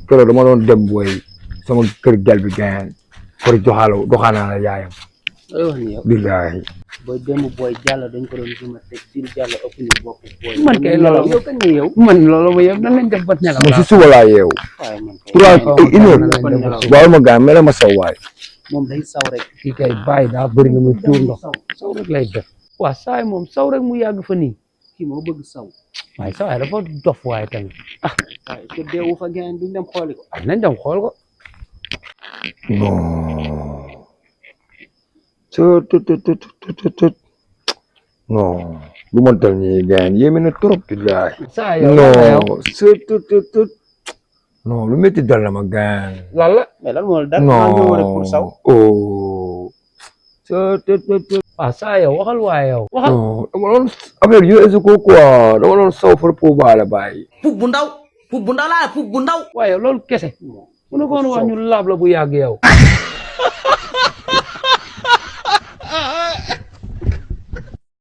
keroog dama doon dem booy sama kër gel bi gaañ pour doxaana la yaayam. looy wax ni yow. billaahi. booy démb booy jàll dañ ko doon jëma teg si jàll ëpp ni bopp booy. man kay loolu yow kañ nga yow. man loolu ma yow nan lañ def ba nelaw. mo si suba laa yeewu. waaye man kay. 3 une heure. waaw ma gaañ mel ma saw waay. moom day saw rek. kii kay bàyyi daa bëri nga muy tuur ndox saw rek lay def. waa saay moom saw rek mu yàgg fa nii. kii moo bëgg saw. waaye saw dafa dof waaye tamit waaye te deewu fa gaañ duñ dem xooli ko. nañ dem xool ko. non. non lu ma dal nii gaañ yéeme na trop billaahi. saa yow non non lu métti dal na ma gaañ. lan la. mais lan moo la dal maa ngi war a pour saw. oh. waaw saa yow waxal waaye yow. waxal non dama doon affaire yu est ko quoi dama doon saw for pour baale bàyyi. pub bu ndaw laa pub bu ndaw. waaye loolu kese. mu ne ko woon wax ñu laab la bu yàgg yow.